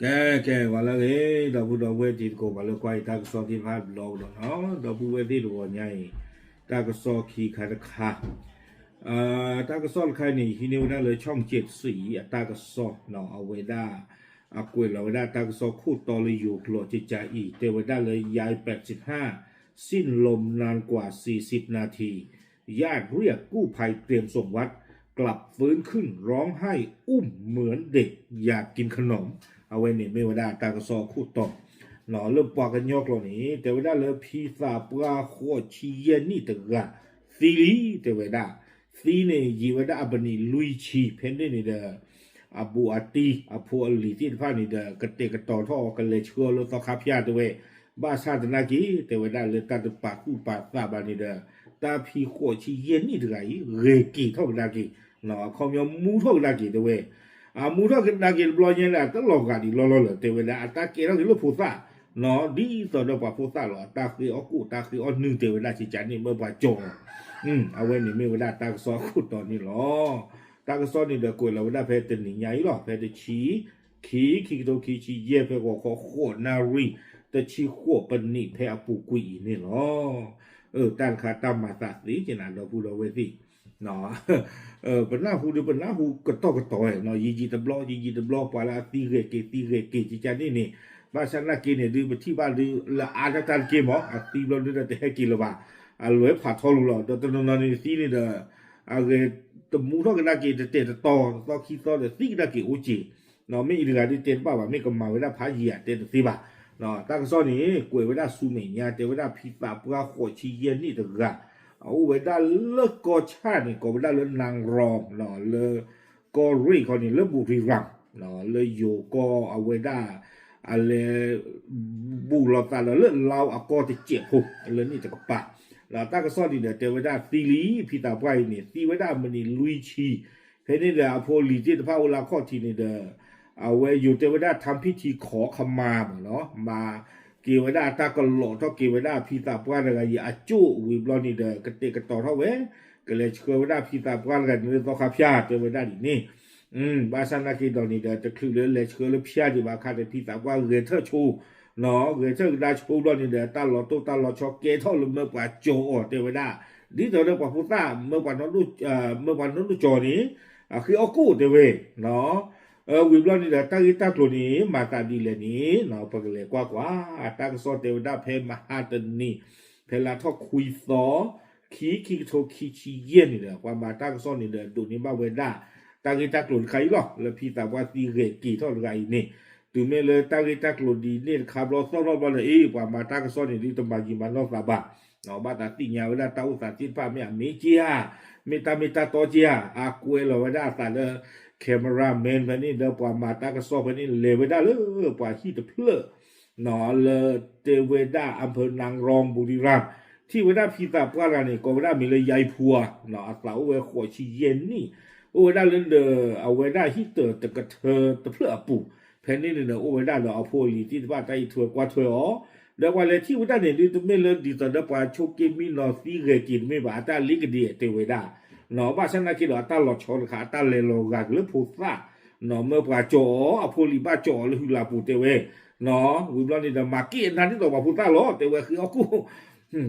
ကဲ ကဲ ပှၤလၢအဂ့ၤ ဒီပုၢ်ဒီဝဲၢ်တံၤသကိး ပှၤလၢကွၢ်အံၤတၢ်ကစီၣ်သ့ၣ်တဖၣ်တဘျီကဒီးနီၤ, ဒီပုၢ်ဝဲၢ်သ့ၣ်တဂီၤညါအံၤ တၢ်ကစီၣ်ခံခါတခါ, တၢ်ကစီၣ်တခါန့ၣ် ဟံးန့ၢ်ဝဲဒၣ်လၢ ช่องเจ็ดสี အတၢ်ကစီၣ်နီၤ, အဝဲဒၣ် အကွဲးလီၤဝဲဒၣ်တၢ်ကစီၣ်ခိၣ်တီလၢယိၤကျိာ်ကကါအံၤ တဲဝဲဒၣ်လၢ ยายแปดสิบห้าสิ้นลมนานกว่าสี่สิบนาที ญาติเรียกกู้ภัยเตรียมส่งวัด กลับฟื้นขึ้นร้องไห้อุ้มเหมือนเด็กอยากกินขนม အဝဲန့ၣ်မ့ၢ်ဝဲဒၣ်တၢ်ကစီၣ်အခိၣ်တီ လၢပှၤကညီကျိာ်န့ၣ် တဲဝဲဒၣ်လၢဖံသးပှၢ်ဃိးဆံယဲၢ်နံၣ်တဂၤ သံလံ တဲဝဲဒၣ်, သံန့ၣ်ယံာ်ဝဲဒၣ်အပနံးလွံၢ်ဆံ ဖဲန့ၣ်န့ၣ်ဒီး အဘူးအတံၢ် အဖိအလံၤသ့ၣ်တဖၣ်န့ၣ်ဒီး ကတဲာ်ကတီၤထီၣ်အီၤ ကလဲၤဆှၢအီၤလၢသီခါဖၠၣ်တဲဝဲ, ဘၣ်ဆၣ်သနာ်က့ တဲဝဲဒၣ်လၢတၢ်တပာ်သူၣ်ပာ်သးဘၣ်န့ၣ်ဒီး တၢ်ဖံဃိးဆံယဲၢ်နံၣ်တဂၤအံၤ ဂဲၤက့ၤထီၣ်ကဒါက့ၤ, အခီပညီမူထီၣ်ကဒါက့ၤတဲဝဲ, အမူထီၣ်ကဒါက့ၤတဘျီညါန့ၣ် အတလီၤဂာ်ဒံးလီၤလီၤလၢၤ တဲဝဲဒၣ် အတၢ်ကဲထီၣ်က့ၤလၢဖိသၣ် ဒ်သိးဒီးပှၤဖိသၣ်လီၤ အတၢ်ဃ့အီၣ်ကိၣ် တၢ်ဃ့အီၣ်နုၢ် တဲဝဲဒၣ် ကကါန့ၣ် မၢပှၤကၠီအီၤ, အဝဲန့ၣ်မ့ၢ်ဝဲဒၣ်တၢ်ကစီၣ်အခိၣ်တီန့ၣ်လီၤ. တၢ်ကစီၣ်န့ၣ်ဒီးကွဲးလီၤဝဲဒၣ်ဖဲတနံၤညါအံၤလီၤ ဖဲတဆံ ခံ ခံကထိခံဆံယဲၢ် ဖဲဂီၤခီဃိးနၣ်ရံၣ် တဆံဃိးပနံးဖဲအပူၤကွံာ်အံၤန့ၣ်လီၤ. တၢ်တခါတၢ်မၤသးသ့က့ၤနၤ ဒီပုၢ်ဒီဝဲၢ်သ့ၣ် ပနၢ်ဟူဒုးပနၢ်ဟူကတီၢ်ကတီၤဝဲနီၤ ယံာ်ယံာ်တဘျီ ယံာ်ယံာ်တဘျီ ပှၤလၢအသံဂဲၤက့ၤသံဂဲၤက့ၤ ကကါန့ၣ်န့ၣ် ဘၣ်ဆၣ်သနာ်က့န့ၣ် ဒုးပထံၣ်ဘၣ်ဒုးလၢအါတၢ်တၢ်တက့ၢ်မး အသံဘျီဒုးဒီးတဟဲက့ၤလၢၤဘၣ် အလွဲဖးထီလိာ်လီၤ ဒီးတနီၤနီၤန့ၣ်သံန့ၣ်ဒီး အဂဲၤတမူထီၣ်ကဒါက့ၤ တတဲာ်တတီၤ တသီခံသီဒီးသံကဒါက့ၤအိၣ်က့ၤ မ့ၢ်အံၤတဂၤဒုးတဲတဘၣ်ဘၣ် မ့ၢ်ကမၤဝဲဒၣ်ဖးယံာ်ဧါ တဲတသ့ဘၣ်. တၢ်ကစီၣ်န့ၣ် ကွဲးဝဲဒၣ်ဆူမဲာ်ညါ တဲဝဲဒၣ်ဖံသးပှၢ်ဃိးဆံယဲၢ်နံၣ်တဂၤ အအိၣ်ဝဲဒၣ်လၢကီၢ်ဆၣ်န့ၣ် ကိးဝဲဒၣ်လၢ နၣ်ရံၣ် လၢကီၢ်ရ့ၣ်ခီန့ၣ် လၢဘူရံၤရၣ် လၢယိၤကီၢ်အဝဲဒၣ် အလဲၤ ဘူးလိာ်သးဒီးလၢလါအကီၢ်တစဲးဖိ လၢန့ၣ်တကပၤ တၢ်ကစီၣ်န့ၣ်ဒီးတဲဝဲဒၣ်သံလံ ဖံသးပှၢ်အံၤန့ၣ် သံဝဲဒၣ်မံးနံးလွံၢ်ဆံ ဖဲန့ၣ်ဒီးအဖိအလံၤသ့ၣ်တဖၣ်အိၣ်လၢအခီၣ်ထံးန့ၣ်ဒီး အဝဲယိၤတဲဝဲဒၣ် ทำพิธีขอขมา မ့ၢ်နီၤ မၤက့ၤဝဲဒၣ်တၢ်ကလီးထီၣ်က့ၤဝဲဒၣ်ဖံသးပှၢ်တဂၤအံၤအကၠိၣ်ဝံၤဘျီန့ၣ်ဒီး ကတဲာ်ကတီၤထီၣ်ဝဲ ကလဲၤဆှၢဝဲဒၣ်ဖံသးပှၢ်တဂၤန့ၣ်လၢသီခါဖၠၣ် တဲဝဲဒၣ်ဒ်န့ၣ် ဘၣ်ဆၣ်သနာ်က့ဒီးန့ၣ်ဒီး တချုးလၢလဲၤဆှၢလၢဖၠၣ်ဒံးဘၣ်အခါဒီး ဖံသးပှၢ်ဂဲၤထၢၣ်ဆိ နီၤ ဂဲၤထၢၣ်ကဒါဆိဘျီန့ၣ်ဒီး တၢ်လီၤတိၢ်တၢ်လီၤဆီကဲထီၣ်လၢမၢပှၤကၠီအီၤတဲဝဲဒၣ်, ဒ်သိးဒီးပှၤဖိသၣ် မၢပှၤနီၢ်ဒိၣ်ကၠီန့ၣ် အဃ့အီၣ်ကိၣ်တဲဝဲ ဝံၤဘျီန့ၣ်ဒီး တၢ်ဂ့ၢ်တၢ်ကျိၤန့ၣ် မၤသးဒ်လဲၣ်န့ၣ် ပကလဲၤကွၢ်ကွၢ် တၢ်ကစီၣ်တဲဝဲဒၣ်ဖဲမဟါတနံၤ ဖဲလါထီၣ်ခွံသီ ခံ ခံကထိခံဆံယဲၢ်န့ၣ်ဒီး ပှၤမၤတၢ်ကစီၣ်န့ၣ်ဒီး ဒိးန့ၢ်ဘၣ်ဝဲဒၣ် တၢ်ဂ့ၢ်တၢ်ကျိၤတခါအံၤလီၤ လၢဖံသးပှၢ်သံဂဲၤက့ၤထီၣ်တဂၤအံၤန့ၣ် တုၤမ့ၢ်လၢတၢ်ဂ့ၢ်တၢ်ကျိၤဒ်န့ၣ်တခါဘျီသီၣ်ထီၣ်ဘျီဒီး အ့ ပှၤမၤတၢ်ကစီၣ်န့ၣ်ဒုးတမၤယံာ်မၤနီၢ်သးဘၣ်, ဘၣ်သးသ့ၣ်ညါဝဲဒၣ်တၢ်အိၣ်သးသ့ၣ်တဖၣ် မ့ၢ်အမ့ၢ်က့ဧါ, မ့ၢ်တၢ်မ့ၢ်တၢ်တီက့ဧါ, အကွဲးလီၤဝဲဒၣ်အသးလၢ cameraman ဖဲန့ၣ်ဒီးပှၤမၤတၢ်ကစီၣ်ဖဲန့ၣ် လဲၤဝဲဒၣ်လၢပှၤဟံၣ်တဖျၢၣ် လၢတဲဝဲဒၣ် อำเภอนางรอง บุรีรัมย์ ထံၣ်ဝဲဒၣ်ဖံသးပှၢ်တဂၤန့ၣ် ကိးဝဲဒၣ်မံၤလၢ ယါအံၤဖူဧါ, အသးအိၣ်ဝဲဃိးဆံယဲၢ်နံၣ်, အိၣ်ဝဲဒၣ်လၢဒီး အဝဲဒၣ်ဟံၣ်တၢၤတကထၢတဖျၢၣ်အပူၤ, ဖဲန့ၣ်န့ၣ်ဒီး အိၣ်ဝဲဒၣ်ဒီးအဖိအလံၤသ့ၣ်တဖၣ် တၢ်အံးထွဲကွၢ်ထွဲအီၤ, ဒီးပှၤလဲၤထံၣ်ဝဲဒၣ်န့ၣ် ဒုးတမ့ၢ်လၢဒ်သိးဒီးပှၤဆိးက့မံနီၤသံဂဲၤက့ၤတမ့ၢ်ဘၣ် အတၢ်လ့ကဒံးတဲဝဲဒၣ် ဘၣ်ဆၣ်သနာ်က့ဒီး အတၢ်လီၤဆီတခါ အတၢ်လဲၤလီၤဂာ်က့ၤလၢဖိသၣ်, မၢပှၤကၠီအီၤ အဖိလံၤဘၣ်ကၠီအီၤလၢဟုလၢပူၤတဲဝဲ, ဝံၤဘျီန့ၣ်ဒီး မၤက့ၣ်အနါဒ်သိးပှၤဖိသၣ်လီၤ တဲဝဲဃ့အီၣ်ကိၣ်,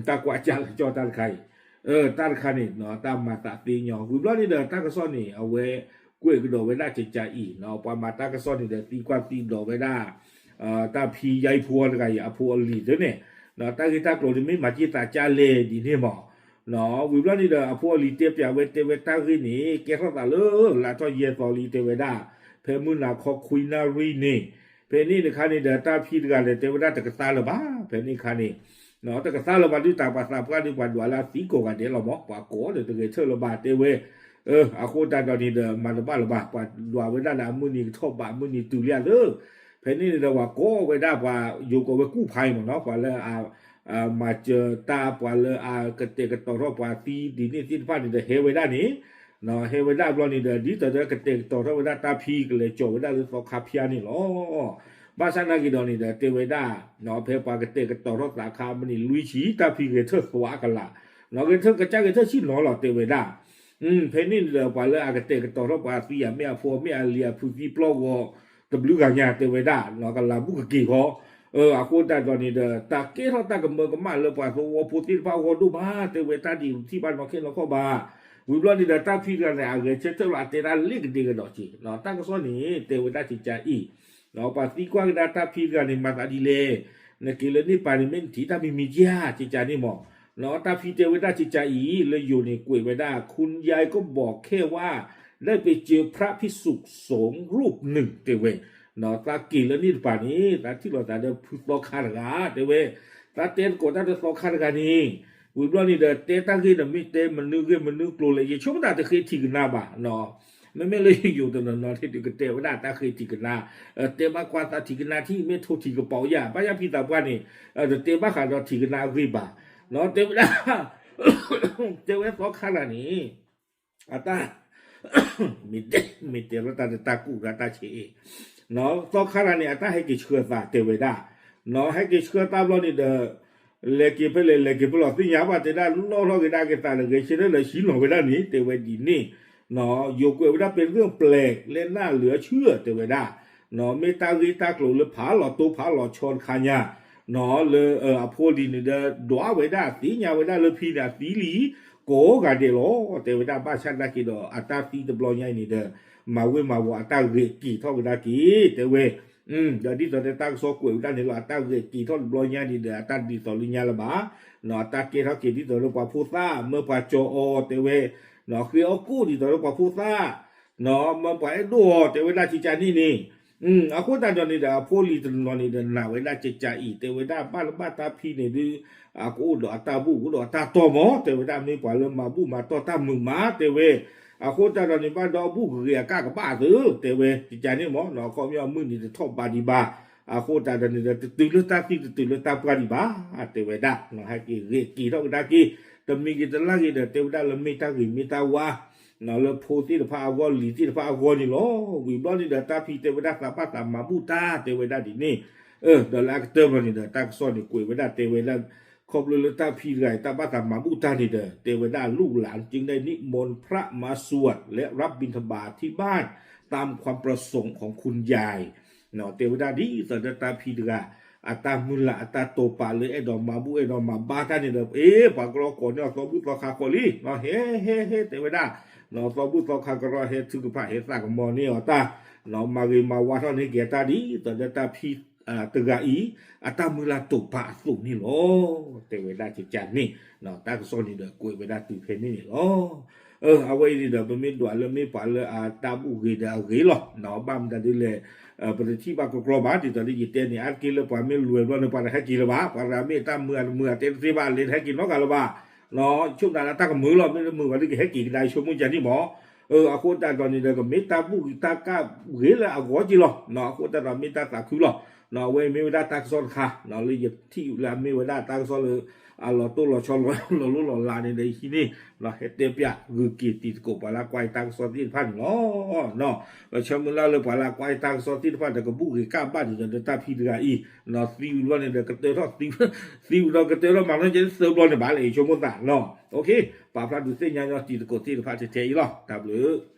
တၢ်ကွၢ်ကၢ်လၢကၠီတၢ်တခါအံၤ, တၢ်တခါန့ၣ် တၢ်မၤသးသ့ညီ ဝံၤဘျီန့ၣ်ဒီး တၢ်ကစီၣ်န့ၣ် အဝဲကွဲးကဒီးဝဲဒၣ်ကကါအံၤ ပှၤမၤတၢ်ကစီၣ်န့ၣ်ဒီး သံကွၢ်သံဒိးဝဲဒၣ် တၢ်ဖံယါအံၤဖူအီၤတဂၤအံၤ အဖိအလံၤသ့ၣ်န့ၣ်, တၢ်ဂ့ၢ်တၢ်ကျိၤန့ၣ်မ့ၢ်မၤက့ၣ်သးကၢ်လဲၣ်ဒ်န့ၣ်မး, ဝံၤဘျီန့ၣ်ဒီး အဖိအလံၤတဲပျးဝဲ တဲဝဲတၢ်ဂ့ၢ်န့ၣ် ကဲထီၣ်သးလၢ လါထီၣ်ယဲၢ်သီလံ တဲဝဲဒၣ်, ဖဲမုၢ်နၤခီခွံနၣ်ရံၣ်န့ၣ်, ဖဲန့ၣ်တခါန့ၣ်ဒီး တၢ်ဖံတဂၤဒီး တဲဝဲဒၣ်တကသါလၢၤဘၣ်, ဖဲန့ၣ်တခါန့ၣ် တကသါလၢၤဘၣ်ဒုး တၢ်ပှၤသးပှၢ်ဒုး ပှၤဒွးလၢအသံကိးဂၤဒဲးလီၤမး, ပှၤကိးဒီးတဂဲၤထၢၣ်လၢၤဘၣ် တဲဝဲ, အဃိသတးဒီးန့ၣ်ဒီး မၤတဘၣ်လၢၤဘၣ်, ပှၤဒွးဝဲဒၣ်ဒီးအမုၢ်နံၤကထီၣ်ဘး မုၢ်နံၤတုၤလံဧါလၢ ဖဲန့ၣ်န့ၣ်ဒီး ပှၤကိးဝဲဒၣ်ပှၤ ယိၤကိးဝဲကူၣ်ဖးအံၤမ့ၢ်နီၤ, ပှၤလၢအ မၤစၢၤတၢ် ပှၤလၢအကတဲာ်ကတီၤထီၣ်ပှၤသံဒ်န့ၣ်သ့ၣ်တဖၣ်န့ၣ်ဒီး ဟဲဝဲဒၣ်န့ၣ်, ဟဲဝဲဒၣ်ဘျီန့ၣ်ဒီး ဒ်သိးဒီးကတဲာ်ကတီၤထီၣ်ဝဲဒၣ်တၢ်ဖံ ကလဲၤကၠီၤဝဲဒၣ်လၢသီခါဖၠါန့ၣ်လီၤ. ဘၣ်ဆၣ်သနာ်က့ဒီးန့ၣ်ဒီး တဲဝဲဒၣ် ဖဲပှၤကတဲာ်ကတီၤထီၣ်သးခါ မုၢ်နံၤလွံၢ်ဆံ တၢ်ဖံဂဲၤထၢၣ်သွးကလး, ဂဲၤထၢၣ်ကစၢ်ဂဲၤထၢၣ်ဆံၣ်နီၤလီၤ တဲဝဲဒၣ် ဖဲန့ၣ်န့ၣ်ဒီး ပှၤလၢအကတဲာ်ကတီၤထီၣ်ပှၤသံ အမ့ၢ်အဖိမ့ၢ်အလံၤ အဖုသံပျီၢ်ဂီၤ တဘျုးဂၤညါတဲဝဲဒၣ် ကလၤဘူၣ်ကက့ၤဃီ, အဃိသတးဒီးန့ၣ်ဒီး တၢ်ကဲထီၣ်တၢ်ကမၢကမၣ်လၢပှၤသဝီဖိသ့ၣ်တဖၣ်အဂီၢ်ဒိၣ်မး တဲဝဲတၢ်ဒ်အံၤထံၣ်ဘၣ်နီၢ်ခဲနီၢ်ခီဘၣ်. ဝံၤဘျီန့ၣ်ဒီးတၢ်ဖံတဂၤန့ၣ် အဂဲၤဆၢထၢၣ်လီၤ အတဲဒၣ်လ့ၣ်ကဒ့ကဒီးက့ၤ တၢ်ကစီၣ်န့ၣ် တဲဝဲဒၣ်ကကးအံၤ ပှၤသံကွၢ်ကဒါတၢ်ဖံတဂၤန့ၣ် မၤသးဒ်လဲၣ်, နက့ၤလၢန့ၢ်ပၤန့ၣ် မ့ၢ်နထံၣ်တၢ်မံၤမံၤကယၤ ကကးန့ၣ်မး, တၢ်ဖံတဲဝဲဒၣ်ကကးအံၤ လၢယိၤန့ၣ်ကွဲးဝဲဒၣ် คุณยายก็บอกแค่ว่า ได้ไปเจอพระภิกษุสงฆ์รูปหนึ่ง တဲဝဲ, သးက့ၤလၢန့ၢ်တပၤန့ၣ် သးထံၣ်လိာ်သးဒီးဖုသီခါတဂၤ တဲဝဲ, သးတဲသကိးတၢ်ဒီးသီခါတဂၤန့ၣ်, ဝံၤဘျီန့ၣ်ဒီး တဲတၢ်ဂ့ၢ်ဒီးမ့ၢ်တဲမနုၤဂ့ၢ်မနုၤကျိၤလဲၣ် ယဆိကမိၣ်တၢ်တဃ့ထံၣ်ကနါဘၣ် မ့မ့ၢ်လၢယိၤတနီၤနီၤန့ၣ် ကတဲဝဲဒၣ်တၢ်ဃ့ထံၣ်ကနါ, တဲဘၣ်ကွၢ်သးထံၣ်ကနါထံၣ် မ့ၢ်ထိၣ်ထံၣ်ကပီၤယၤ ဘၣ်ယၤဖံသးပှၢ်န့ၣ်, တတဲဘၣ်ဃးဒီးထံၣ်ကနါအဂ့ၢ်ဘၣ်, တဲဝဲဒၣ်, တဲဝဲသီခါတဂၤန့ၣ်, အတၢ်, မ့ၢ်တဲ, မ့ၢ်တဲလီၤတၢ်တတၢ်ကူၣ်တၢ်ဆဲး, သီခါတဂၤန့ၣ် အတၢ်ဟဲက့ၤဆှၢသးတဲဝဲဒၣ်, ဟဲက့ၤဆှၢသးဘျီန့ၣ်ဒီး လဲၤက့ၤဖဲလဲၣ် လဲၤက့ၤဖဲလဲၣ် သ့ၣ်ညါဘၣ်တဲဒၣ် လီၢ်ထီၣ်က့ၤဒၣ်က့ၤသးလၢဂဲၤဆၢထၢၣ်လၢ ဆံနီၤဝဲဒၣ်န့ၣ် တဲဝဲဒ်န့ၣ်, ယိၤကွဲးဝဲဒၣ် เป็นเรื่องแปลก และน่าเหลือเชื่อ တဲဝဲဒၣ်, မ့ၢ်တၢ်ဂ့ၢ်တၢ်ကျိၤလၢဖးလီၤတိဖးလီၤဆီတခါညါ, လၢအဖိလံၤန့ၣ်ဒီး ဒွးဝဲဒၣ်သ့ၣ်ညါဝဲဒၣ်လၢဖံန့ၣ် အသံလံ, ကိးဂၤဒဲးလီၤ တဲဝဲဒၣ် ဘၣ်ဆၣ်သနာ်က့ဒီး အတၢ်သံတဘျီညါအံၤန့ၣ်ဒီး မၤဝဲမၤဝီၤအတၢ်ဂဲၤက့ၤထီၣ်ကဒါက့ၤ တဲဝဲ ဒီးဒ်သိးဒီးတၢ်ကစီၣ်ကွဲးဝဲဒၣ်န့ၣ်လီၤ အတၢ်ဂဲၤက့ၤထီၣ်တဘျီညါန့ၣ်ဒီး အတၢ်ဒ်သိးလၢညါလၢၤဘၣ်, အတၢ်ကဲထီၣ်က့ၤဒ်သိးလၢပှၤဖိသၣ် မၢပှၤကၠီၤအီၤတဲဝဲ, ဃ့အီၣ်ကိၣ်ဒ်သိးလၢပှၤဖိသၣ်, မၢပှၤအဲၣ်ဒိၣ်အီၤ တဲဝဲဒၣ်ကကးန့ၣ်န့ၣ်, အဃိသတးဒီးန့ၣ်ဒီး အဖိလံၤတနီၤန့ၣ်ဒီး နာ်ဝဲဒၣ်ကကးအံၤ တဲဝဲဒၣ်ဘၣ်လၢဘၣ်တၢ်ဖံန့ၣ်ဒုး အကအိၣ်ဒီးအတၢ်ဘူၣ် ကအိၣ်ဒီးအတၢ်တီၢ်မး တဲဝဲဒၣ် မ့ၢ်ပှၤလၢမၤဘူၣ်မၤတီၢ်တၢ်မုာ်မး တဲဝဲ, အဃိသတးဒီးန့ၣ် ဘၣ်ဒီးဘူၣ်ကဂ့ၤအကၣ်ကဘၣ်သ့ တဲဝဲ ကကးန့ၣ်မး အခီပညီအမုၢ်နံၤတထီၣ်ဘးဒံးဘၣ်, အဃိသတးဒီးန့ၣ်ဒီး တတုၤလၢတၢ်သံတတုၤလၢတၢ်ပှၢ်ဒံးဘၣ် တဲဝဲဒၣ်, ဟဲက့ၤဂဲၤက့ၤထီၣ်ကဒါက့ၤ, တမံၤဂ့ၤတလါဂ့ၤဒီး တဲဝဲဒၣ်လၢမ့ၢ်တၢ်ဂ့ၤမ့ၢ်တၢ်ဝါ လၢဖိသ့ၣ်တဖၣ်အဂီၢ် လံၤသ့ၣ်တဖၣ်အဂီၢ်န့ၣ်လီၤ. ဝံၤဘျီန့ၣ်ဒီး တၢ်ဖံတဲဝဲဒၣ်သးဘၣ်သးမၤဘူၣ်တၢ် တဲဝဲဒၣ်ဒ်န့ၣ်, ဒီးလၢအကတၢၢ်ဘျီန့ၣ်ဒီး တၢ်ကစီၣ်န့ၣ်ကွဲးဝဲဒၣ်တဲဝဲဒၣ် ခီဖျိလၢတၢ်ဖံတဂၤအံၤ တၢ်ဘၣ်သးမၤဘူၣ်တၢ်န့ၣ်ဒီး တဲဝဲဒၣ် ลูกหลานจึงได้นิมนต์พระมาสวดและรับบิณฑบาตที่บ้าน ตามความประสงค์ของคุณยาย တဲဝဲဒၣ်ဒ်သိးဒီးတၢ်ဖံတဂၤ အတၢ်မုၢ်လၢ်အတၢ်တိာ်ပာ်လၢအဲၣ်ဒိးမၤဘူၣ်အဲၣ်ဒိးမၤဘါတၢ်န့ၣ်ဒီး အ့ ပှၤကလီကိးန့ၢ်အီၤသီဘူၣ်သီခါဃီလံ, ဟဲ ဟဲ ဟဲ တဲဝဲဒၣ်, သီဘူၣ်သီခါကရီဟဲထုကဖၣ်ဟဲသးကမီၤန့ၢ်အီၤတၢ်, မၤဂ့ၤမၤဝါထီၣ်န့ၢ်က့ၤအတၢ်ဒ်သိးဒီးတၢ်ဖံတဂၤအံၤ အတၢ်မုၢ်လၢ်တိာ်ပာ်အသိးန့ၣ်လီၤ. တဲဝဲဒၣ်ကကးန့ၣ်, တၢ်ကစီၣ်န့ၣ်ဒီးကွဲးဝဲဒၣ်တုၤဖဲန့ၣ်န့ၣ်လီၤ. အဝဲအံၤန့ၣ်ဒီး ပမ့ၢ်ဒွးလၢမ့ၢ်ပှၤလၢအတၢ်ဘူၣ်ဂ့ၤဒီးအဂ့ၤလီၤ. ဘၣ်မတၤဒ်လဲၣ် ပတထံၣ်ဘၣ်ကီကီဘၣ် ဒ်သိးဒီးယတဲန့ၣ် အါတက့ၢ်လၢပှၤမ့ၢ်လွဲၤဘျီန့ၣ် ပှၤတဟဲက့ၤလၢၤဘၣ်, ပှၤတဂၤမ့ၢ်တၢ်မုာ်အတမုာ်အတဲတသ့ဘၣ် လဲၤတဟဲက့ၤနီတဂၤလၢၤဘၣ်. ဆိကမိၣ်သးလၢတၢ်ကမုာ်လီၤ မ့ၢ်တမုာ်ဘၣ်ဒ်ကဟဲက့ၤကဒါဆိကမိၣ်ကန့ၣ်မး. အဃိသတးဒီးန့ၣ်ဒီး ကမ့ၢ်တၢ်ဘူၣ်ဂ့ၤတၢ်ကၣ်ဂ့ၤလၢအဂီၢ်က့လီၤ. အဃိသတးဒီးမ့ၢ်တၢ်သးခုလီၤ. အဝဲမ့ၢ်ဝဲဒၣ်တၢ်ကစီၣ်တခါ လၢယထံၣ်လၢအမ့ၢ်ဝဲဒၣ်တၢ်ကစီၣ်လၢ အလီၤတိၢ်လီၤဆီလီၤလိၢ်လီၤလးန့ၣ်ဒီး ယဟံးန့ၢ် ဟဲတဲပၠးဂုာ်က့ၤတံၤသကိးပှၤလၢကွၢ်ယတၢ်ကစီၣ်သ့ၣ်တဖၣ်န့ၣ်လီၤ. ပဆၢမုၢ်လၢ်လၢပှၤလၢကွၢ်ယတၢ်ကစီၣ်သ့ၣ်တဖၣ်ဒီး ကဘူၣ်ဂ့ၤကၣ်ဘၣ်ဒ်သိးဒီးတၢ်ဖံတဂၤအံၤ သံဝံၤဘျီန့ၣ်ဒီးကတၢၢ်ထီၣ် သံဝံၤဒီးကတၢၢ်ထီၣ်မၤနီၢ်ကဲသၢဘျီန့ၣ်ဘၣ်လၢယဆိကမိၣ်သးလီၤ. ပာ်ဖျါဒုးသ့ၣ်ညါညီတံၤသကိးသ့ၣ်တဖၣ်ထဲထဲအံၤလီၤ. တၢ်ဘျုး